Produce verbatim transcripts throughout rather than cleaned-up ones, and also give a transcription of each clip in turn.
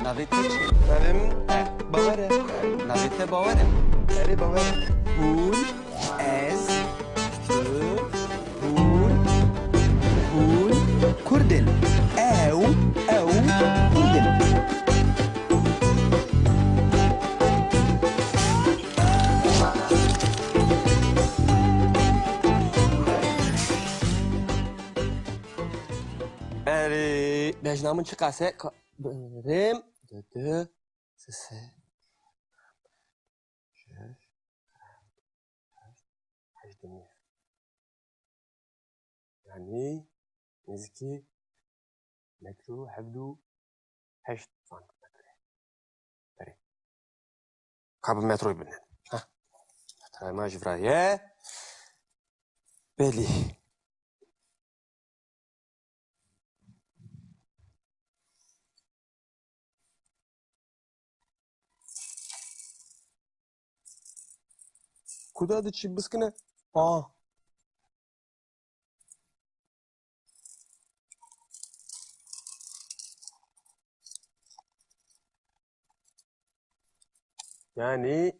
Navê te çi? Navê min Bawer e. Navê te Bawer e? Erê, Bawer e. Hûn, ez, tu, hûn, hûn Kurd in. Ew, ew Kurd in. Erê, bejna min çiqas e? Ka-, birim, du, du, se, se, şeş, heşt, heşt û nîv. Yanî nêzîkî metro hevdû heşt santimetre. Berê. Ka bi metroyê bine. Heh. Metroya me ji vira ye. Belî. Kuda diçî biskine? Aa. Yani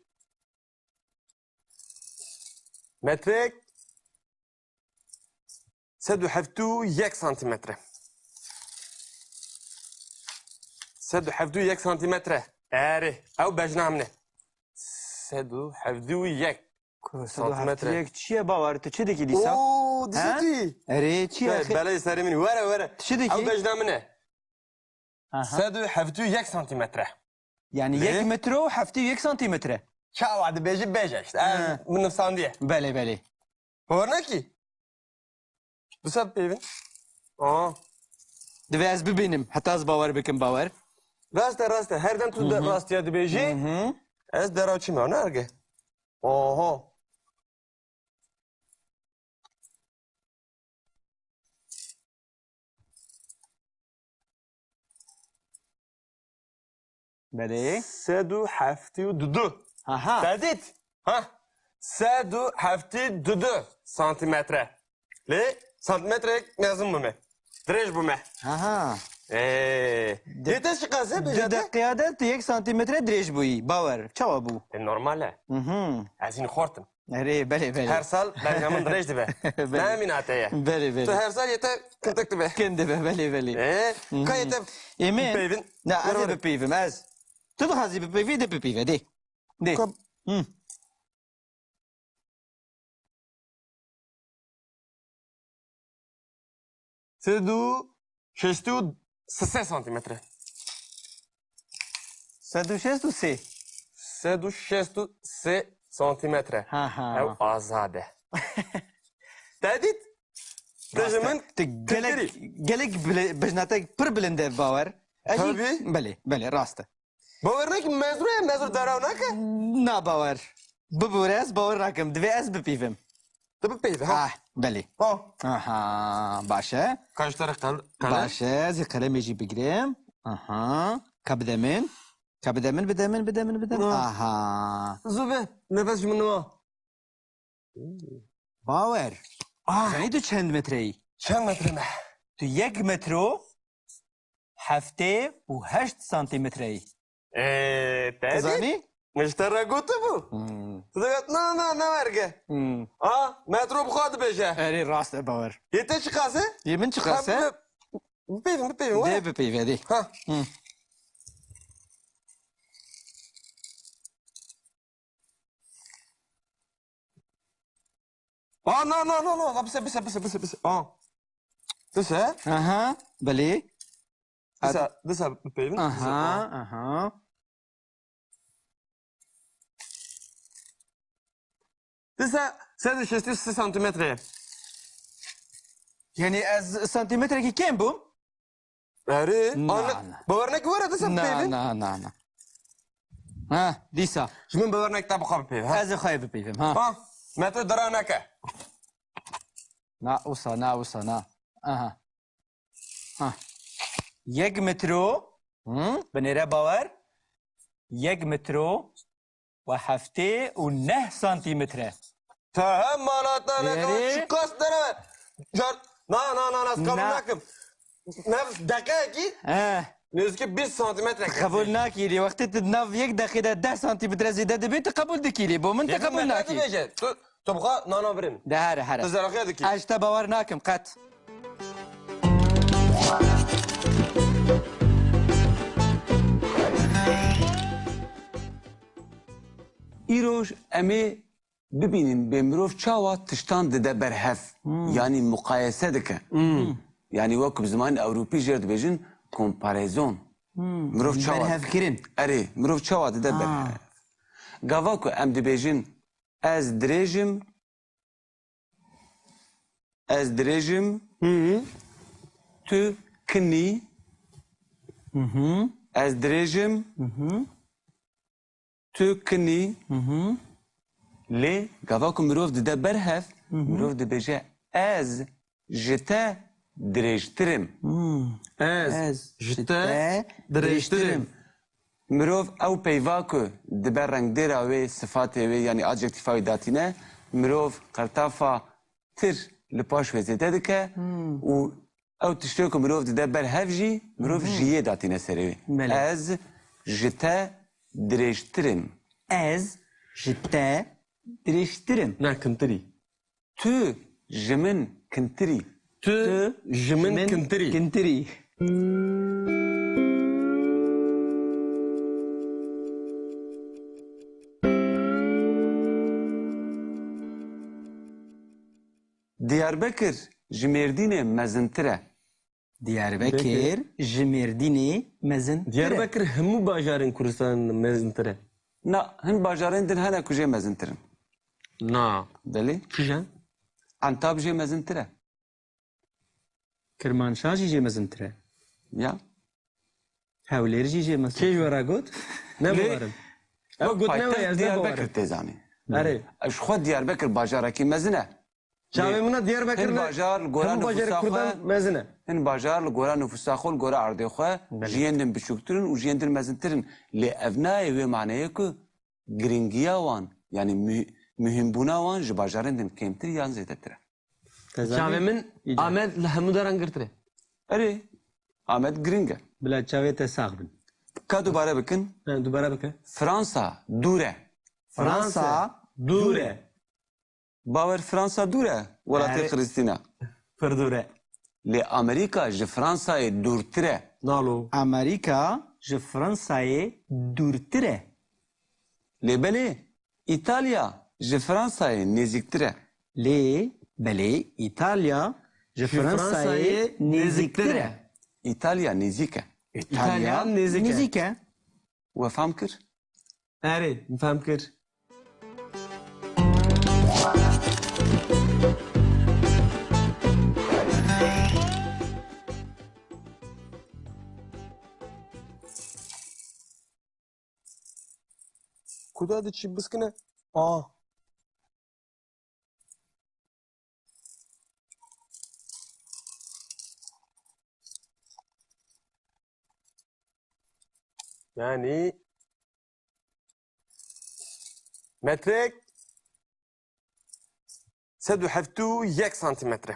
metrek sed û hevdî û yek santimetre. Sed û hevdî û yek santimetre. Erê, ew bejna min e. Sed û hevdî û yek santimetre. Sed û hevdî û yek çi ye Bawer? Tu çi dikî dîsa? Oo, dişitî. Erê, çi ye? Belê serê min. Were, were. Tu çi dikî? Ew bejna min e. Aha. Sed û hevdî û yek santimetre. Yani yek metro û hevdî û yek santimetre. Çawa dibêjî bêje işte. He. Min nivsandiye. Belê, belê. Bawer nekî? Disa peyvin. Aa. Divê ez bibînim, heta ez bawer bikim, Bawer. Rast e, rast e. Her dem tu de rastiya dibêjî. Hı hı. Ez dera çi me, ne erge? Oho. Belê. Sed û heftê û du. Aha. Te dît? Ha? Sed û heftê û du santimetre. Lê santimetreyek mezin bûme. Dirêj bûme. Aha. Ee, yê te çiqas e, bêje te? Di deqiya de tu yek santimetre dirêj bûyî. Bawer. Çawa bû? E, normal e. Mhm. Ez hîn xortim. Erê, belê, belê. Her sal bejna min dirêj dibe. Belê. Ne mîna te ye. Belê, belê. Tu her sal yê te kindik dibe. Kin dibe, belê, belê. Ee, ka yê te bipeyvin? Na, ez ê bipeyvim, ez. Tu dixwazî bipeyvî, de bipeyve, de. De. Ka- Hı. Sed û şêst û sê santimetre. Sed û şêst û sê. Sed û şêst û sê santimetre. Ha, ha. Ew azad e. Te dît? Te ji min tu gelek, gelek bile-, bejna te pir bilind e, Bawer. Tabii. Belê, belê, rast e. Bawer neke, mezru ye, mezru deraw neke. Na, Bawer. Bibûre, ez bawer nakim. Divê ez bipîvim. Tu bipîve, ha? Ah, belê. Ha. Aha, baş e. Ka ji te re qel-, qelem? Baş e, ez ê qelemê jî bigirim. Aha. Ka bide min. Ka bide min, bide min, bide min, bide min. Ha. Aha. Zû be, nefes ji min niha. Bawer. Ah. Zanî tu çend metre yî? Çend metre me? Tu yek metro heftê û heşt santimetre yî. Ee, te dît? Zanî? Min ji te re gotibû. Hmm. Tu digot, na, na, ne werge. Hmm. A, metro bi xwe dibêje. Erê, rast e, Bawer. Yê te çiqas e? Yê min çiqas e? Ha, bi-, bipeyvin, bipeyvin, were. Dê bipeyve, dê. Ha. Hmm. Aa, na, na, na, na. Bise, bise, bise, bise, bise. Aa. Bise. Aha, belê. Disa, disa bipeyvin. Aha, aha. Disa sed û şêst û sê santimetre. Yani ez santimetrekî kêm bûm. Erê, na, ana, na. Bawer neke, were disa bipeyvin. Na, na, na. Ha, dîsa. Ji min bawer neke, te bi xwe bipeyve, ha. Ez ê xwe bipeyvim, ha. Ha, metro dera neke. Na, wisa, na, wisa, na. Aha. Ha. Yek metro. Hı? Binêre, Bawer. Yek metro. Ve heftê û neh santimetre. Te hem mala te neke, erê, çiqas dere. Car, na, na, na, na, ez kabul nakim. Nefs deqeyekî. He. Nêzîkî bîst santimetre. Qebûl nakî lê wextê tu di nav yek deqê de deh santimetre zêde dibê, tu qebûl dikî lê. Bo min tu qebûl nakî. Dibêje, tu, tu bi xwe nana birin. De here, here. Tu zeraxiya dikî. Ez ji te bawer nakim qet. Îroj em ê bibînin bê mirov çawa tiştan dide ber hev. Hmm. Yanî muqayese dike. Hmm. Yanî wek bi zimanê ewropî jê re dibêjin comparaison. Hmm. Mirov çawa Berhevkirin. Erê, mirov çawa dide ber hev. Gava ku em dibêjin ez dirêj im, ez dirêj im, Hı hı. tu kin î, Hı hı. ez dirêj im, Hı hı. tu kin î. Hı hı. Lê gava ku mirov dide ber hev, Hı hı. mirov dibêje ez ji te dirêjtir im. Hmm. Ez Ez ji ji te te dirêjtir dirêjtir im. im. Mirov ew peyva ku dibe rengdêra wê, sifatê wê, yanî adjektîfa wê datîne, mirov qertafa tir li paş wê zêde dike Hmm. û ew tiştê ku mirov dide ber hev jî, mirov Hmm. ji yê datîne serê wê. Belê. Ez ji te dirêjtir im. Ez ji te dirêjtir im. Na kintirî. Tu ji min kintirî. Tu Tu ji min ji min kintirî. kintirî. Diyarbekir ji Mêrdînê mezintir e. Diyarbekir Bekir. ji Mêrdînê mezintir e. Diyarbekir hemû bajarên Kurdistanê mezintir e. Na, hin bajarên din hene ku jê mezintir in. Na. Belê. Kîjan? Entab jê mezintir e. Kirmanşah jî jê mezintir e. Ya. Hewlêr jî jê mezintir e. Kê ji we re got? Ne Lê, bawerim. Ew got ne paytext we, ez ne Diyarbekir bawerim. Tê zanî. Erê. Ji xwe Diyarbekir bajarekî mezin e. Çavê min a Diyarbekir Hin ne. Bajar li gora Hemû bajarê nüfusa Kurdan xwe, mezin e. Hin bajar li gora nüfusa xwe, li gora erdê xwe, Belê. Ji yên din biçûktir in û ji yên din mezintir in. Lê ev nayê wê maneyê ku giringiya wan, yanî müh-, muhimbûna wan ji bajarên din kêmtir yan zêdetir e. Te zanî? Çavê min Îcar. Amed li hemû deran girtir e. Erê, Amed giring e. Bila çavê te sax bin. Ka dubare bikin. He, dubare bike. Fransa dûr e. Fransa dûr e. Bawer Fransa dûr e, welatê Erê. Xirîstîna. Pir dûr e. Lê Amerîka ji Fransayê dûrtir e. Nalo. Amerîka ji Fransayê dûrtir e. Lê belê, Îtalya ji Fransayê nêzîktir e. Lê belê, Îtalya ji Ji Fransayê Fransayê nêzîktir e. Nêzîktir e. Îtalya nêzîk e. Îtalya Îtalya nêzîk e. Nêzîk e. We fam kir? Erê, min fam kir. Kuda diçî biskine? A. Yanî metrek sed û hevdî û yek santimetre.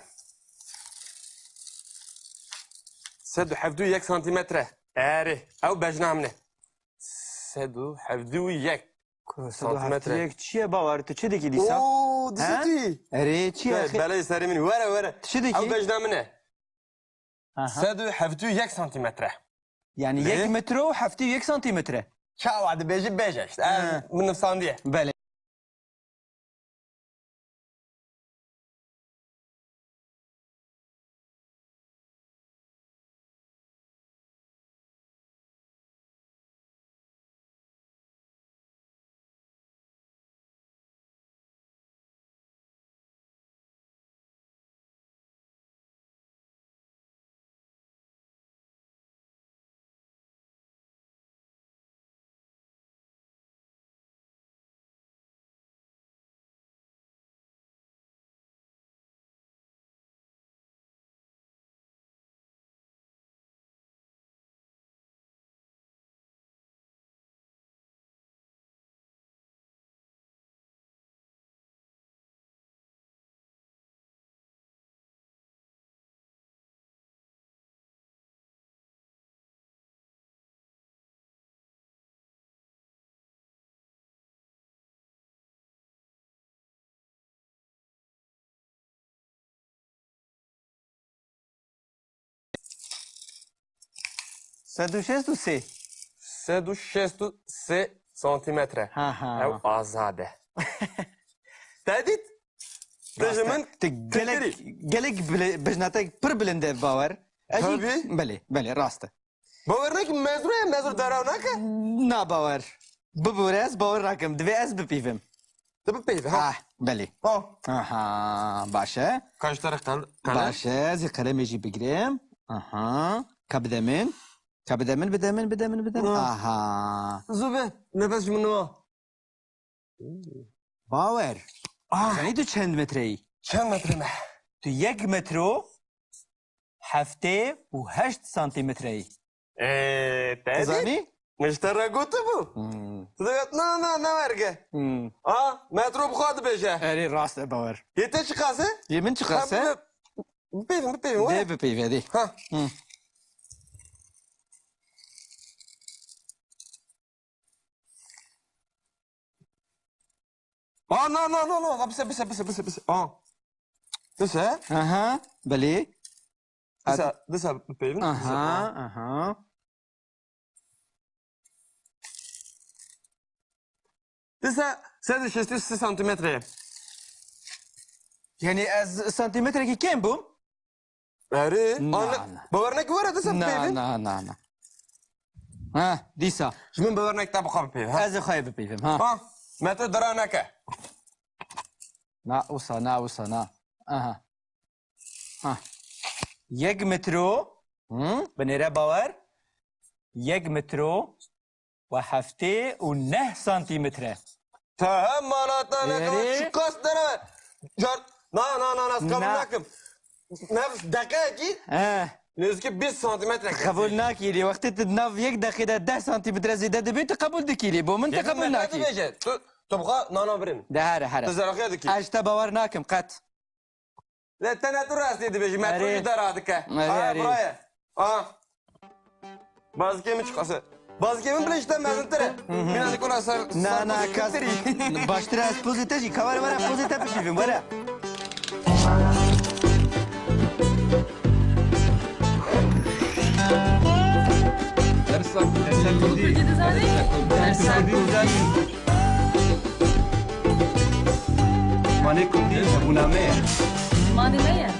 Sed û hevdî û yek santimetre. Erê, ew bejna min e. Sed û hevdî û yek Kuro, santimetre. Sed û hevdî û yek çi ye bawer? Tu çi dikî dîsa? Oo, He? Dişitî. Erê, çi ye? Te belê serê min. Were, were. Tu çi dikî? Ew bejna min e. Aha. Sed û hevdî û yek santimetre. Yani Lê? Yek metro û hevdî û yek santimetre. Çawa dibêjî bêje işte. He. Ev min nivsandiye. Belê. Sed û şêst û sê. Sed û şêst û sê santimetre. Ha, ha. Ew azad e. Te dît? Te ji Rast e. min Tu gelek, gelek bile-, bijnatek pir bilind e, Bawer. Ez jî Tabii. Belê, belê, rast e. Bawer neke, mezru ye, mezru dara neke. Na, Bawer. Bibore, ez bawer nakim. Divê ez bipîvim. Tu bipeyve, ha? Ah, belê. Ha. Aha, baş e. Kaç tane kal-, kalem? Baş e, ez ê qelemê jî bigirim. Aha. Ka bide min. Ka bide min, bide min, bide min, bide min. Ha. Aha. Zû be, nefes ji min nima. Bawer. Ah. Zanî tu çend metre yî? Çend metre me? Tu yek metro heftê û heşt santimetre yî. Ee, te Zanî? Min ji te re gotibû. Hmm. Tu digot, na, na, ne werge. Hmm. A, metro bi xwe dibêje. Erê, rast e, Bawer. Yê te çiqas e? Yê min çiqas e? Ha, bi-, bipeyvin, bipeyvin, were. Dê bipeyve, dê. Ha. Hmm. Aa, na, na, na, na. Bise, bise, bise, bise, bise. Aa. Bise. Aha, belê. Disa, disa bipeyvin. Aha, aha. Disa sed û şêst û sê santimetre. Yani ez santimetrekî kêm bûm. Erê, Na, ana, na. Bawer neke were disa Na, bipeyvin. Na, na, na. Ha, dîsa. Ji min bawer neke te bi xwe bipeyve, ha. Ez ê xwe bipeyvim, ha. Ha, metro dara neke. Na, wisa, na, wisa, na. Aha. Ha. Yek metro. Hı? Binêre Bawer. Yek metro ve heftê û neh santimetre. Te hem malata ne Erê. Çiqas dene. Car, na, na, na, na, ez qebul Na. nakim. Nef deqeyekî He. nêzîkî bîst santimetre. Qebul nakî. Wextê tu nav yek deqê de deh santimetre zêde dibî, tu qebul dikî. Bo min tu Yek qebul metre nakî. dibêje. Tu, tu bi xwe nana birin. De here, here. Tu zeraxiya dikî. Ez ji te bawer nakim qet. Le tene tu rastî dibêjî, metro Erê. jî dera dike. Erê, Ha, erê. biraye. Ha. Bazikê min çiqas e. Bazikê min bile ji te mezintir e. Mîna dikona ser Na, ser na, bazikê kas. tirî. Baştir e, ez pozê te jî. Ka were, were, pozê te bişîvim, were. Dersa Kurdî. Dersa Kurdî. Dersa Kurdî. Dersa Kurdî. Zimanê Kurdî hebûna me ye. Zimanê me ye.